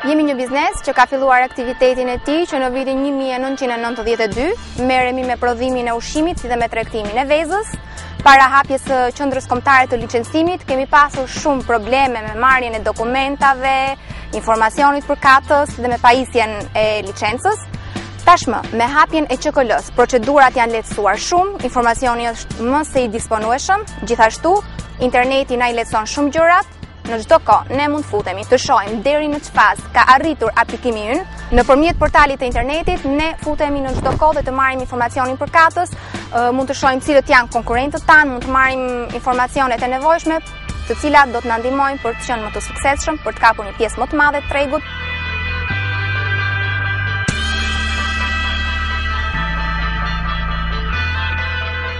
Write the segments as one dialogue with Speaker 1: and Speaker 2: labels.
Speaker 1: Jemi një biznes që ka filluar aktivitetin e tij që në vitin 1992, merremi me prodhimin e ushqimit si dhe me tregtimin e vezës. Para hapjes së Qendrës Kombëtare të Licencimit kemi pasur shumë probleme me marrjen e dokumentave, informacionit përkatës dhe me pajisjen e licencës. Tashmë, me hapjen e QKL-së, procedurat janë lehtësuar shumë, informacioni është më se i disponueshëm, gjithashtu interneti na i lehtëson shumë gjërat, Në çdo kohë ne mund të futemi të shohim deri në ç'fazë ka arritur aplikimi ynë. Nëpërmjet portalit të internetit ne futemi në çdo kohë dhe të marrim informacionin përkatës, mund të shohim cilët janë konkurrentët tanë, mund të marrim informacionet e nevojshme, të cilat do të na ndihmojnë për të qenë më të suksesshëm, për të kapur një pjesë më të madhe të tregut.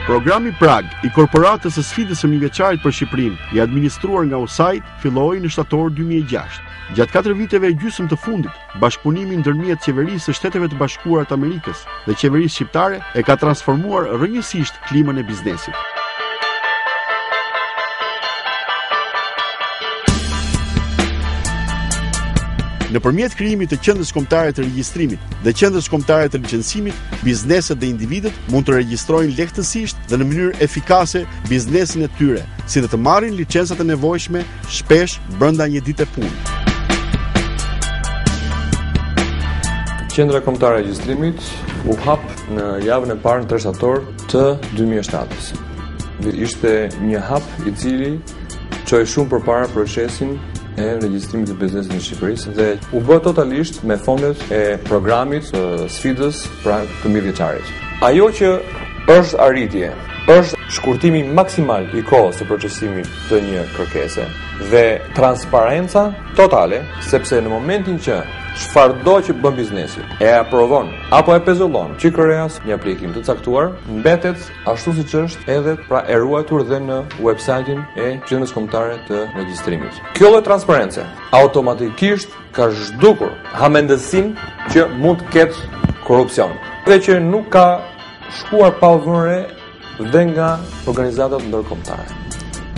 Speaker 2: Programi Prag i Korporatës së Sfidës së Mijëvjeçarit për Shqipërinë, i administruar nga USAID, filloi në shtator 2006. Gjatë 4 viteve e gjysmë të fundit, bashkëpunimi ndërmjet qeverisë së Shteteve të Bashkuara të Amerikës dhe qeverisë shqiptare e ka transformuar rrënjësisht klimën e biznesit. Nëpërmjet krijimit të Qendrës Kombëtare të Regjistrimit dhe Qendrës Kombëtare të Licencimit, bizneset dhe individët mund të regjistrojnë lehtësisht dhe në mënyrë efikase biznesin e tyre, si dhe të marrin licensat e nevojshme shpesh brenda një dite
Speaker 3: pune. Qendra Kombëtare e Regjistrimit u hap në javën e parë në 3 shtator të 2007-s. Ishte një hap i cili çoi shumë përpara procesin e regjistrimit të biznesit në Shqipëri dhe u bë totalisht me fondet e programit të sfidës pra të mijëvjeçarit. Ajo që është arritje është shkurtimi maksimal i kohës së procesimit të një kërkese dhe transparenca totale, sepse në momentin që çfarëdo që bën biznesi e aprovon apo e pezullon QKR-ja një aplikim të caktuar, mbetet ashtu siç është edhe pra e ruajtur dhe në website-in e Qendrës Kombëtare të Regjistrimit. Kjo lloj transparence automatikisht ka zhdukur hamendësinë që mund të ketë korrupsion dhe që nuk ka shkuar pa u vënë re dhe nga organizatat ndërkombëtare.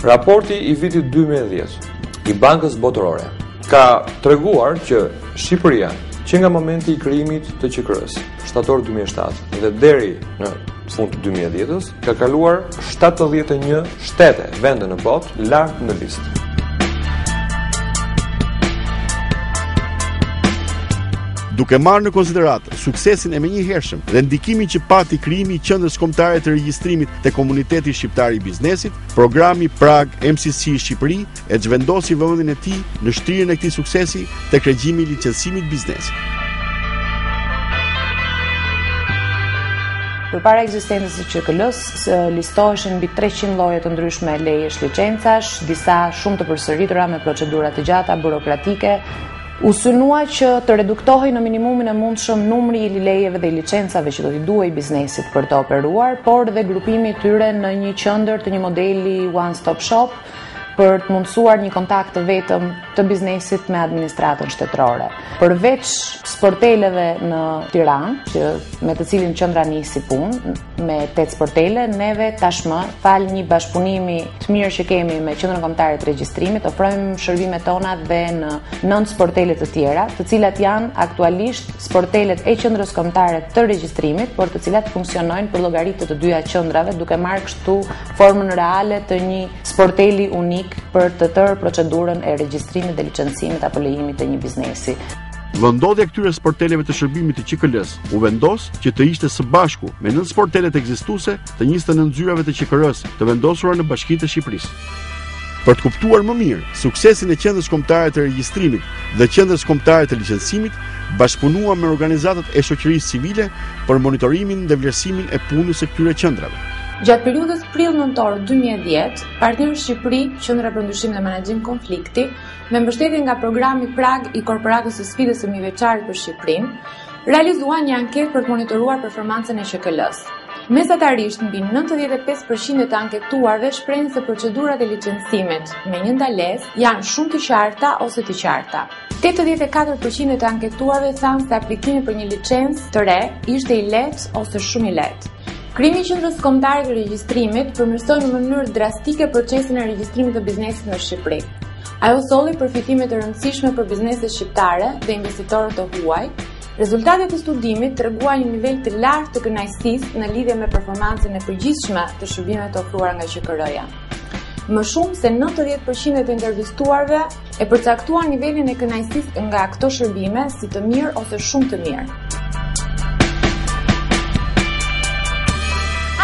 Speaker 3: Raporti i vitit 2010 i Bankës Botërore ka treguar që Shqipëria që nga momenti i krijimit të QKR-së, shtator 2007 dhe deri në fund të 2010-ës, ka kaluar 71 shtete, vende në botë, lart në listë.
Speaker 2: Duke marrë në konsideratë suksesin e menjëhershëm dhe ndikimin që pati krijimi i Qendrës Kombëtare të Regjistrimit te komuniteti shqiptar i biznesit, programi Prag MCC Shqipëri e zhvendosi vëmendjen e tij në shtrirjen e këtij suksesi tek regjimi i licencimit të biznesit.
Speaker 4: Përpara ekzistencës së QKL-së, listoheshin mbi 300 lloje të ndryshme lejesh licencash, disa shumë të përsëritura me procedura të gjata burokratike, U synua që të reduktohej në minimumin e mundshëm numri i lejeve dhe i licencave që do t'i duhej biznesit për të operuar, por dhe grupimi i tyre në një qendër të një modeli one stop shop për të mundësuar një kontakt të vetëm të biznesit me administratën shtetërore. Përveç sporteleve në Tiranë, që me të cilin qendra nisi punë, me 8 sportele, neve tashmë, falë një bashkëpunimi të mirë që kemi me Qendrën Kombëtare të Regjistrimit, ofrojmë shërbimet tona dhe në 9 sportele të tjera, të cilat janë aktualisht sportelet e Qendrës Kombëtare të Regjistrimit, por të cilat funksionojnë për llogari të të dyja qendrave, duke marrë kështu formën reale të një sporteli unik për të tërë procedurën e regjistrimit dhe licencimit apo lejimit të një biznesi.
Speaker 2: Vendndodhja e këtyre sporteleve të shërbimit të QKL-së u vendos që të ishte së bashku me nëntë sportelet ekzistuese të 29 zyrave të QKR-së të vendosura në bashkitë e Shqipërisë. Për të kuptuar më mirë suksesin e Qendrës Kombëtare të Regjistrimit dhe Qendrës Kombëtare të Licencimit, bashkëpunuam me organizatat e shoqërisë civile për monitorimin dhe vlerësimin e punës së këtyre qendrave.
Speaker 5: Gjatë periudhës prill-nëntor 2010, Partner Shqipëri, Qendra për Ndryshim dhe Menaxhim Konflikti, Me mbështetje nga programi Prag i Korporatës së Sfidës së Mijëvjeçarit për Shqipërinë, realizuan një anketë për të monitoruar performancën e QKL-së. Mesatarisht mbi 95% e të anketuarve shprehen se procedurat e licencimit me një ndalesë janë shumë të qarta ose të qarta. 84% e të anketuarve thanë se aplikimi për një licencë të re ishte i lehtë ose shumë i lehtë. Krijimi i Qendrës Kombëtare të Regjistrimit përmirësoi në mënyrë drastike procesin e regjistrimit të biznesit në Shqipëri. Ajo solli përfitime të rëndësishme për bizneset shqiptare dhe investitorët e huaj. Rezultatet e studimit treguan një nivel të lartë të kënaqësisë në lidhje me performancën e përgjithshme të shërbimeve të ofruara nga QKR-ja. Më shumë se 90% e të intervistuarve e përcaktuan nivelin e kënaqësisë nga këto shërbime si të mirë ose shumë të
Speaker 1: mirë.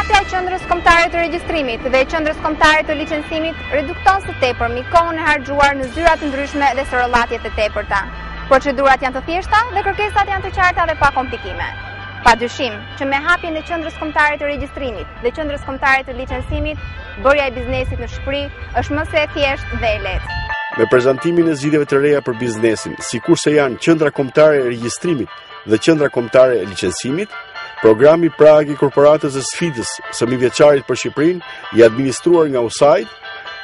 Speaker 1: Hapja e Qendrës Kombëtare të Regjistrimit dhe e Qendrës Kombëtare të Licencimit redukton së tepërmi kohën e harxhuar në zyra të ndryshme dhe sorollatjet e tepërta. Procedurat janë të thjeshta dhe kërkesat janë të qarta dhe pa komplikime. Pa dyshim që me hapjen e Qendrës Kombëtare të Regjistrimit dhe Qendrës Kombëtare të Licencimit, bërja e biznesit në Shqipëri është më se e thjeshtë dhe e lehtë.
Speaker 2: Me prezantimin e zgjidhjeve të reja për biznesin, sikurse janë Qendra Kombëtare e Regjistrimit dhe Qendra Kombëtare e Licencimit, programi Prag i Korporatës së Sfidës së Mijëvjeçarit për Shqipërinë, i administruar nga USAID,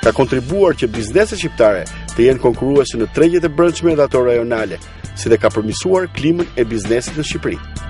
Speaker 2: ka kontribuar që bizneset shqiptare të jenë konkurruese në tregjet e brendshme dhe ato rajonale, si dhe ka përmirësuar klimën e biznesit në Shqipëri.